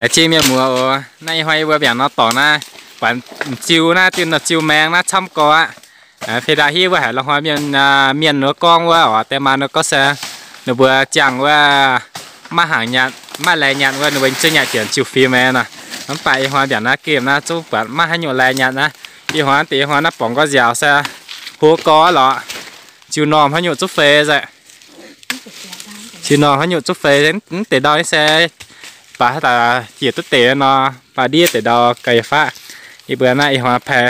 Laengz zingh mienh muoz oc. Naaiv ih hnoi yie mbuo mbiaauc nor dorngc naaiv, buatc m'ziu naaiv, diuh nor ziu maeng naaiv camv gorx aqv. Fih ndaaih hiuv wuov haiz la'hnoi mienh, mienh wuov gorngv wuov oc, deix maa nor gorngv se ninh mbuo ziangh wuov maiv hangc nyanc, maiv laih nyanc wuov, ninh mbuo zungv nyanc jiex ziu fim aqv nor. Mv baac ih hnoi mbiaauc naaiv gemh naaiv zungv buatc maiv haaix nyungc laih nyanc naaiv. Ih hnoi deix ih hnoi naaiv borngz gorx nziaauc se hlo gorx lorqc. Ziu normh haaix nyungc zungv feix nzengc. Ziu normh haaix nyungc zungv feix, mv deix ndau se baac haaix dauh jiex duqv deix nor, baac ndiev deix ndau ga'fav. Yie mbuo naaiv ih hnoi pai,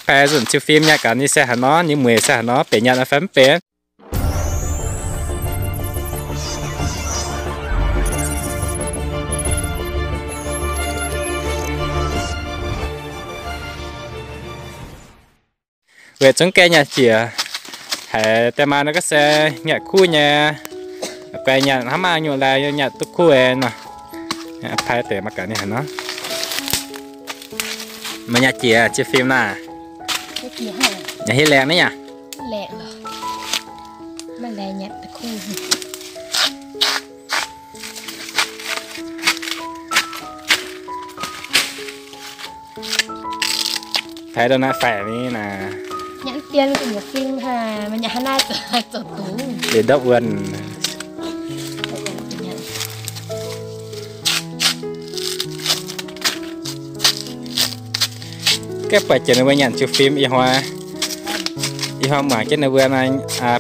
pai nzunc ziu fim nyanc gaax ninh se haaix nor, ninh mueic se haaix nor, benx nyanc fai mv benx. Weic zungv gaengh nyanc jiex, haiz deix maa nor gorngv se nyanc kuv nyei, guaix nyanc hnangv maaih nyungc laih nyanc duqv kuv nor. Pai deix mangc gaax ninh haaix nor. Meih nyanc jiex ziu fim naaiv, nyanc hiuv laengh ni aqv. Pai ndau naaiv faix ni naaic. Liuz ndopv wuonh. Gaengh buatc jiex ninh mbuo nyanc ziu fim ih hnoi, ih hnoi muangx jienv ninh mbuo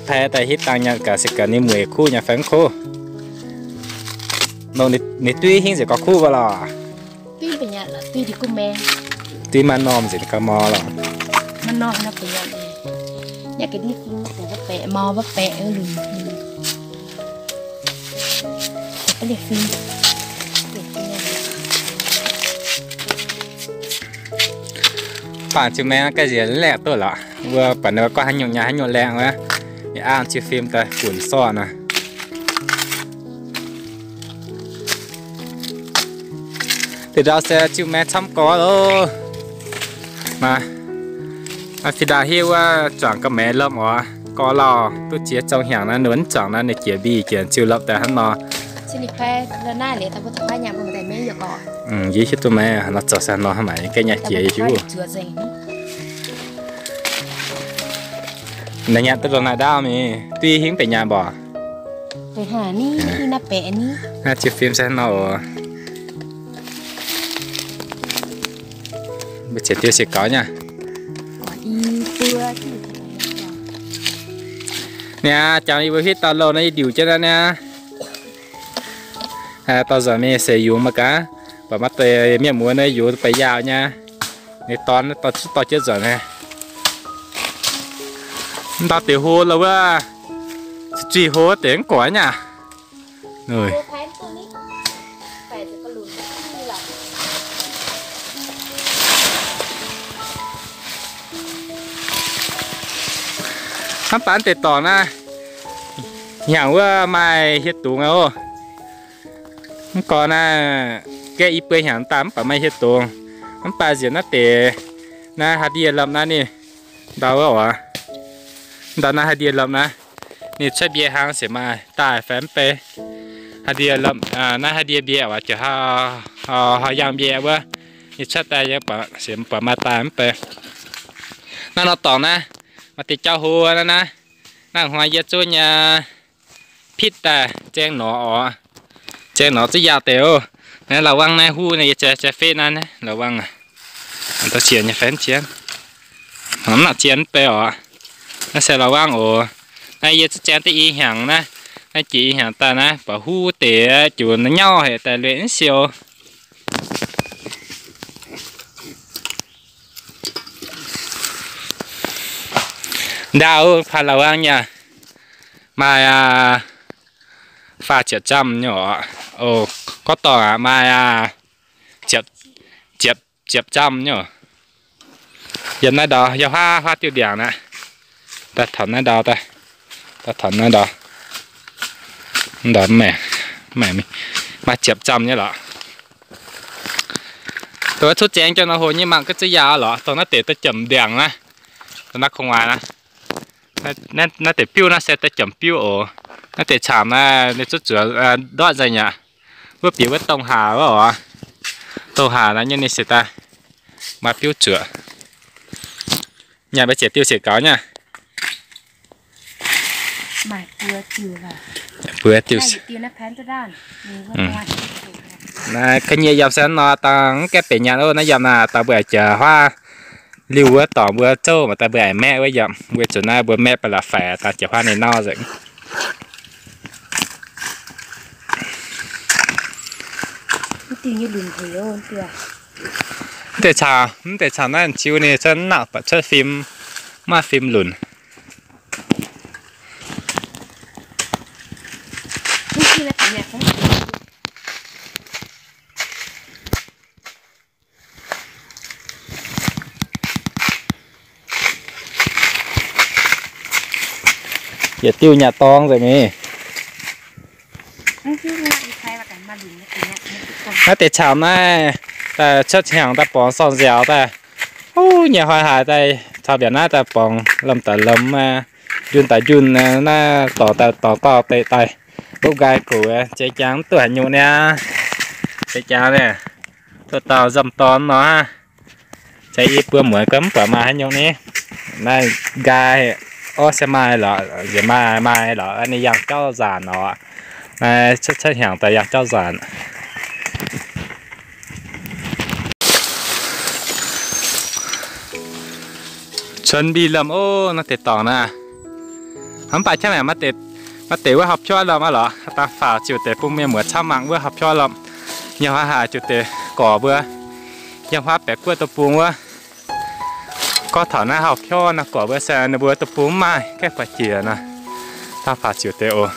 pai daaih hitv dangh nyanc gaax se gaax ninh mueic kuv nyei fai mv kuv. Nongc ninh duiv hingv nzengc gauh kuv mbuo lorqc. Duiv maaih normh nzengc gauh mor lorqc. Bangc ziu maeng ga'nziex laengh duqv lorqc. Mbuo buatc ninh mbuo gorngv haaix nyungc nyanc haaix nyungc laengh wuov, yie an ziu fim daaih funx sortv nor. Deix ndau se ziu maeng camv gorx loh. Maaih fih ndaaih hiuv wuov zuangx ga'maeqc lomh oc, gorx lauh duqv ziex zong hnyangx naaiv, ninh mv zuangx naaiv ninh jiex mbiv jiex ziu lopv daaih hnangv nor. Yie hiuv duqv meih nor zoux se nor hnangv naaic gaengh nyanc jiex yie hiuv. Naaiv nyanc duqv ndongc naaiv ndaauv mingh, duqv hingv benx nyanc mborqc. Naaiv ziu fim se nor oc. Mbuo ziouc diuh se gaux nyei. Niaa, jangx yie mbuo hitv dauh louh naaiv yie ndiuc jienv naaiv niaa. Dauh nzunc mingh seix yungz mangc gaax, buatc maaih deix mienh muoz naaiv yungz baaix yaauc nyei. Ninh dorn dorh jienv nzunc naaiv. Ndau deix hlo lorqc wuov, zuiz hlo deix mv guaix nyei aqv. Hnamv baac deix dorngc naaiv, hnyangx wuov maaih hieh dungz aqv oc. Mv gorx naaiv, gaeqv i buo hnyangx daaih mv baac maaih hieh dungz. Mv baac nziex naaiv deix, naaiv haaix ndie lomh naaiv ninh, ndau wuov oc. Ndau naaiv haaix ndie lomh naaiv, ninh cuotv mbie hnangv se maaih daaih fai mv bei. Haaix ndie lomh, naaiv haaix ndie mbie oc, ziouc haaix yangh mbie wuov, ninh cuotv daaih yie se buatc maaih daaih mv bei. Naaiv nor dorngc naaiv, maaih deix jauv hlo naaiv naaiv. Naaiv hnoi yie zuqv nyei pitv daaih zaeng norqc oc. Zaeng norqc zuqv yaauh deix oc. Naaiv la'wangv naaiv huv naaiv yie jai jai fetv naaiv, la'wangv aqv. Da'siec nyei fai mv zien? Mv nangc zien mv bei oc. Naaiv se la'wangv oc. Naaiv yie zuqv zaeng deix i hnyangx naaiv. Naaiv jiex i hnyangx daaih naaiv, buatc huv deix juqc nyauv haic daaih lueic mv siou. Ndaauh paan la'wangv nyei, maaih faah ziepc jamh nyei oc. Gorngv dorngh aqv, maaih ziepc, ziepc jamh nyei oc. Yiem naaiv ndau, yiem huaav huaav diuh ndiangx naaiv. Daaih taux naaiv ndau, daaih taux naaiv ndau. Ndau maaih, maaih ziepc jamh nyei lorqc. Dongh wuov cuotv zaeng jauv nor hlo nyei mangc gaax zuqv yaauh lorqc. Dongh naaiv deix da'jomc ndiangx naaiv, dongh naaiv kungx waaic naaiv. Naaiv deix biuv naaiv se da'jomc biuv oc. Naaiv deix camv naaiv ninh zuqv zuoqc ndortv nzengc aqv. Wuov bieqc wuov dongh haac wuov oc. Douz haac naaiv nyei ninh se daaih maaih biuv zuoqc. Nyanc mbuo ziouc diuh siec gaux nyei. Mbuo diuh. Naaiv ka'nyiec yaac se nor dangh mv gaengh benx nyanc ov. Naaiv yaac naaic daaih mbuo jiex huaav liuh wuov dorngx mbuo zouv maaih daaih mbuo aengx maeqv wuov yaac mbuo zuqc naaiv mbuo maeqv ba'laqc faix daaih jiex huaav ninh nor nzengc. Mv deix caux, mv deix caux naaiv ziux ninh cuotv nangc buatc cuotv fim, maaih fim lunc. Yietc diuh nyaah dorng nzengc mingh. Naaiv deix camv naaiv, daaih cuotv hnyangx daaih borngz sorng nziaaux daaih, huv nyei hnoi haaix daaih caux mbiaauc naaiv daaih borngz lomh daaih lomh, njunh daaih njunh, naaiv dorngx daaih dorngx gauh deix daaih, mbopv nqaai gox, zeix jangx mv duqv haaix nyungc niaa. Zeix jangx naaiv, duqv dauh nzomh dorn nor. Zeix i buo muonz gau mv buatc maaih haaix nyungc ni. Naaiv nqaai orv se maaih lorqc, nziex maaih maaih lorqc, ninh yangh jauv nzaanc orqc. Naaiv cuotv cuotv hnyangx daaih yangh jauv nzaanc. Cuotv mbiv lomh ov, naaiv deix dorngx naaiv. Mv baac qangv yaac maaih deix wuov hauv piorv lomh aqv lorqc. Dangh faaux ziouc deix bun mienh muoz camv mangc wuov hauv piorv lomh. Nyei huaav haaix ziouc deix gorx mbuo, nyei huaav baeqc guoqv deic-bung wuov. Gorngv taux naaiv hauv piorv naaiv gorx mbuo se ninh mbuo deic-bung mv maaih gaengh buatc jiex nor. Dangh faaux ziouc deix oc.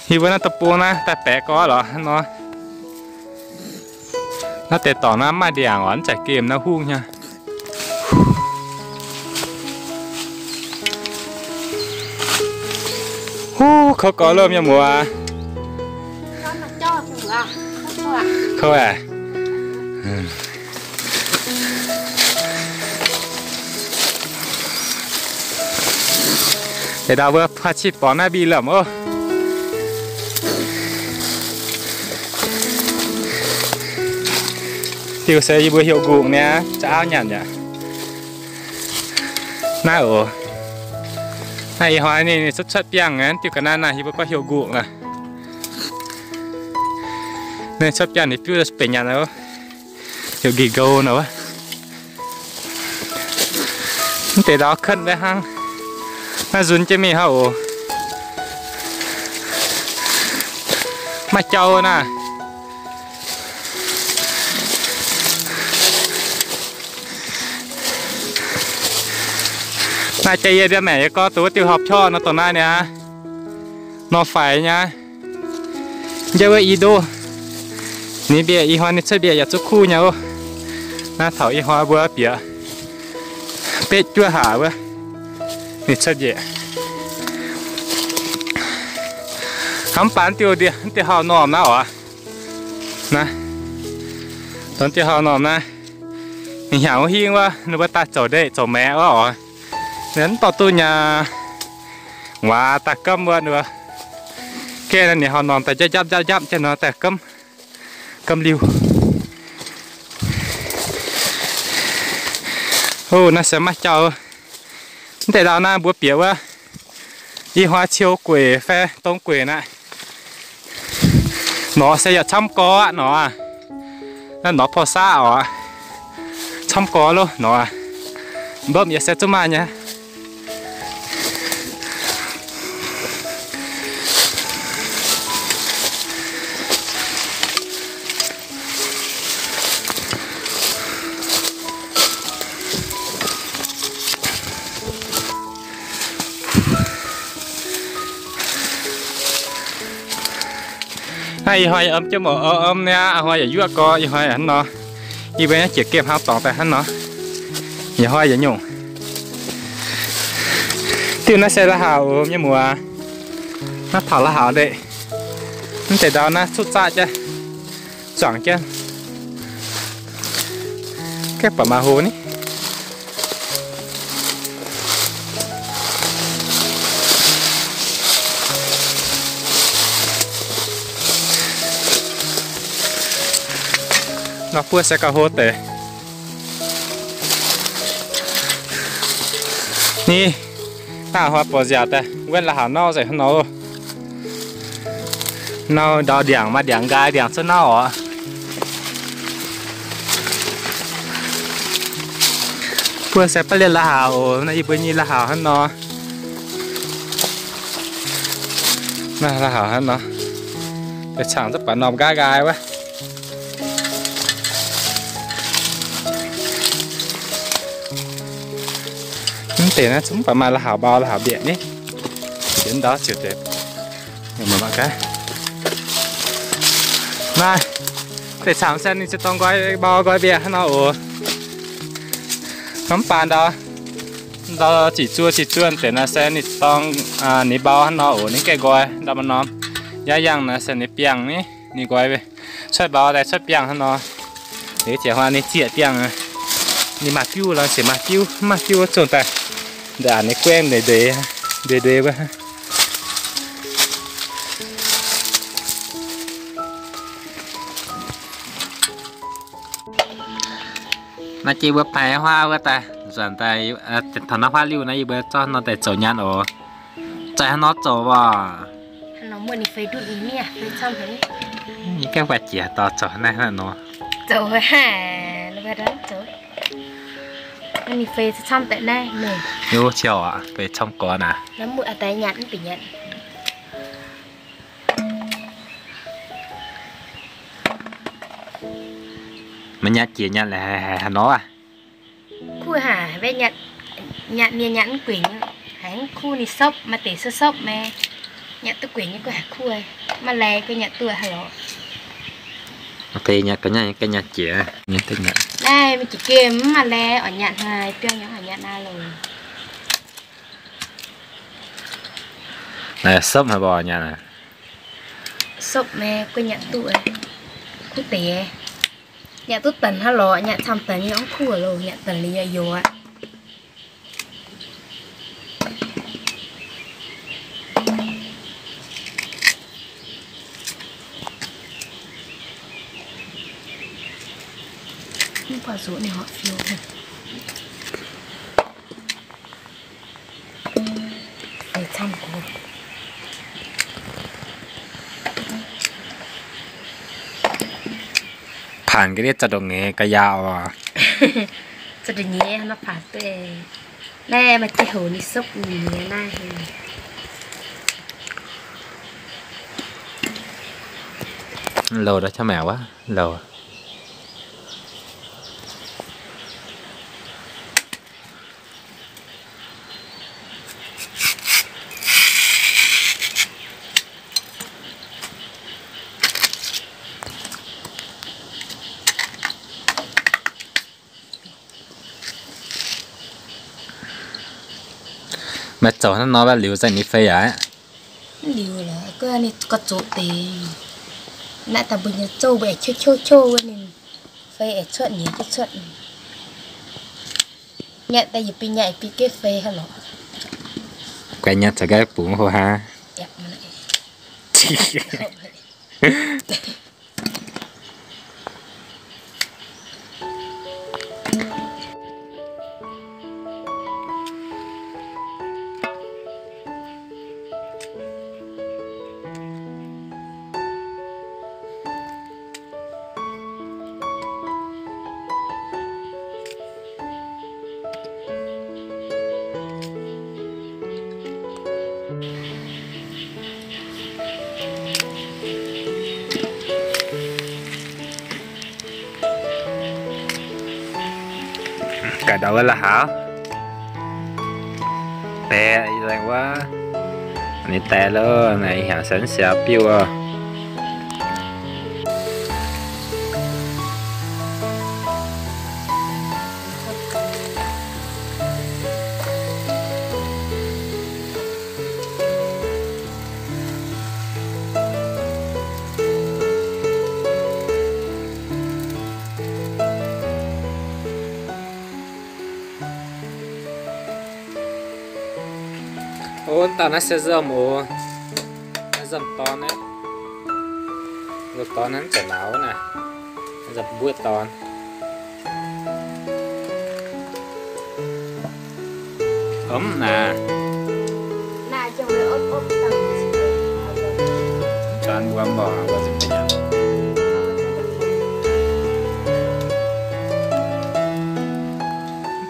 Yie mbuo naaiv deic-bung naaiv daaih baeqc gorx lorqc hnangv nor. Naaiv deix dorngx naaiv maaih ndiangx oc, mv zeiz gemh naaiv hungh nyei. Huv, kouv gorx loh mienh muoz. Kouv aqv. Deix ndau mbuo paav cih borngz naaiv mbiv lomh ov. Diuh se yie mbuo heuc nqungc niaa, za'auv nyanc yaac. Naaiv oc. Naaiv ih hnoi ninh cuotv cuotv biangh aqv, diuh ga'naaiv naaiv yie mbuo gorngv heuc nqungc aqv. Ninh cuotv biangh ninh biuv benx nyanc ov. Heuc nqingh nqou nor wuov. Mv deix ndau kuotv mbaeqv hnangv. Naaiv nzunc jienv mingh hnangv oc. Maaih jauv naaiv. Naaiv jaax yie mbiav maengc yie gorngv duqv wuov diuh hauv piorv nor dongh naaiv niaa. Nor faix nyei. Njang wuov i ndoqv. Ninh mbiaeqc ih hnoi ninh cuotv mbiaeqc yaac zuqc kuv nyei ov. Naaiv taux ih hnoi mbuo bieqc betv juov haac wuov, ninh cuotv mbiaeqc. Hnamv baac diuh, diuh hauv normh naaiv oc. Naaiv, dongh diuh hauv normh naaiv, ninh hnyangx wuov hingv wuov, ninh mbuo daaih zoux ndeic zoux maeqv wuov oc. Ninh mv dorh duqv nyei. Waac daaih gomv wuov, ninh mbuo geh ninh hauv normh daaih njapv njapv njapv njapv jienv nor daaih gomv, gomv liuh. Ov, naaiv se maaih jauv. Mv deix ndau naaiv mbuo bieqc wuov, ih hnoi ciou gueic fai dong gueic naaiv. Norqc se yaac camv gorx aqv norqc. Naaiv norqc porv saqv oc. Camv gorx loh norqc. Mbopv yaac se zuqc maaih nyei. Naaiv ih hnoi yaac om jienv mouc om niaa, ih hnoi yaac yuoqv gorx, ih hnoi yaac hnangv nor. Yie mbuo naaiv jiex gemh hnangv dorngx daaih hnangv nor. Ih hnoi yaac nyungc. Diuh naaiv se la'haux oc mienh muoz. Naaiv taux la'haux ndeic. Mv deix ndau naaiv cuqv zaqv jienv, zuangx jienv. Gaengh buatc maaih hlo ni. Nor buov se gauh hlo deix. Ni, dangh hnoi buatc nziaauc daaih, wuonv la'haux nauv nzengc hnangv nor. Nauv ndau ndiangx maaih ndiangx nqaai ndiangx cuotv nauv oc. Buov se baav lienh la'haux oc. Naaiv yie mbuo nyei la'haux hnangv nor. Naaiv la'haux hnangv nor. Deix cangc zungv baac norm nqaai nqaai wuov. Mv deix naaiv zungv baac maaih la'haux mbau la'haux mbiaeqc ni. Yietc ndau ziouc deix. Naaiv deix cangc se ninh se dorng nqoi mbau nqoi mbiaeqc hnangv nor oc. Mv baac ndau, ndau ziqc zuoqv ziqc zuoqv deix naaiv se ninh dorng, ninh mbau hnangv nor oc, ninh gaengh nqoi ndau maaih norm. Yaac yangh naaiv se ninh biangh ni, ninh nqoi cuotv mbau daaih cuotv biangh hnangv nor. Ninh jiex hnoi ninh zieqc biangh, ninh maaih biuv lorqc, se maaih biuv, maaih biuv wuov zungh daaih. Ndaaih ninh guengv ndeic ndeic, ndeic ndeic wuov. Naaiv jiex mbuo paix huaav wuov daaih, nzuonx daaih, taux naaiv huaav liuh naaiv yie mbuo zorqv nor daaih zoux nyaanh oc. Zaaih hnangv nor zoux woc. Yie gaengh baac jiex dorh zoux naaiv hnangv nor. Zoux haic, zoux. Ninh fei camv daaih naaiv mingh. Yie ciouv aqv, fei camv gorx naaic. Maiv nyaanh jiex nyaanh haaix nor aqv? Kuv haic, nyaanh mienh nyaanh mv guingx, haiz mv kuv ninh sopv, maaih deix sopv sopv maiv nyaanh duqv guingx nyei, kuv haiz kuv, maaih laih guv nyaanh duqv haaix lorqc. Maaih deix nyaanh ga'nyaanh, ga'nyaanh jiex, nyaanh duqv nyaanh. Naaiv maiv jiex gemh, mv maaih laih, oix nyaanh haaix, biauv nyei oix nyaanh naaiv loh. Naaiv sopv haaix mbuo nyaanh aqv? Sopv maiv guv nyaanh duqv, kuv deix. Nyaanh duqv deix haaix lorqc, nyaanh camv deix nyei mv kuv loh, nyaanh deix liuz yaac youx aqv. Paanc ga'ndiev za'ndongc nyeiz ga'yaauh oc. Za'ndongc nyeiz nor paanc duqv. Naaiv maaih jienv houx ninh sopv nyeiz naaiv. Louh ndau qaqv maengc wuov louh. Maaih zoux hnangv nor liuz za'gengh ninh fei aqv. Liuz lorqc, ninh gauh zoqc deix. Naaiv daaih mbuo nyei zouv mbuo aengx qouv qouv qouv wuov ninh fei aengx cuotv nyeiz jienv cuotv. Nyaanh daaih yietc biei nyaanh yietc biei geh fei haaix lorqc. Guaix nyaanh caux nqaai bungx hoc hnangv. Ga'ndauh wuov la'haux. Deix laengz wuov. Ninh deix loh, naaiv ih hnyangx se siaaux biuv oc. Ov, dauh naaiv se nzomh oc. Naaiv nzomh dorn aqv. Nzomh dorn naaiv mv zeiz nauz naaic. Mbuo dorn. Ov naaic. Mv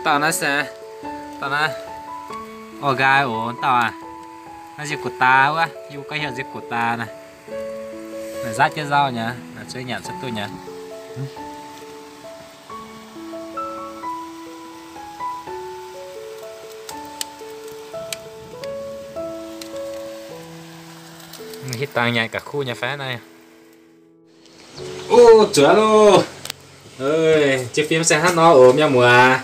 dauh naaiv se, dauh naaiv, orv nqaai oc, dauh aac. Naaiv nziec gux daa wuov, yie mbuo gorngv heuc nziec gux daa naaiv. Naaic nzaatv jienv nzauv nyei, naaic zueiz nyanc cuotv duqv nyei. Hitv dangh nyanc ga'kuv nyei fai naaiv. Ov, zuov loh. Jienv fim se hnangv nor oc, mienh muoz.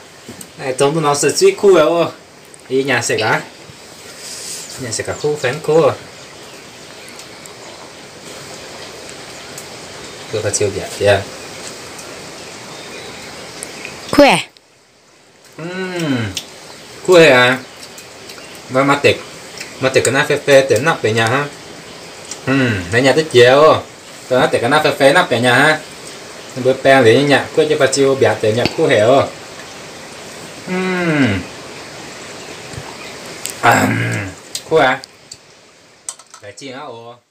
Zong duqv norm se zuiv kuv oc. Yie nyanc se gaax. Nyanc se gaax kuv fai mv kuv. Kuv aqv. Kuv haic aqv. Maaih deix ga'naaiv fei fei deix nangv benx nyanc hnangv. Naaiv nyanc duqv jiex oc. Dongh naaiv deix ga'naaiv fei fei nangv benx nyanc hnangv. Ninh mbuo baeng liuz nyei nyanc, guoqv jienv ba'jiu mbiaauc deix nyanc kuv haic oc. Kuv aqv. Laengz zingh aqv oc.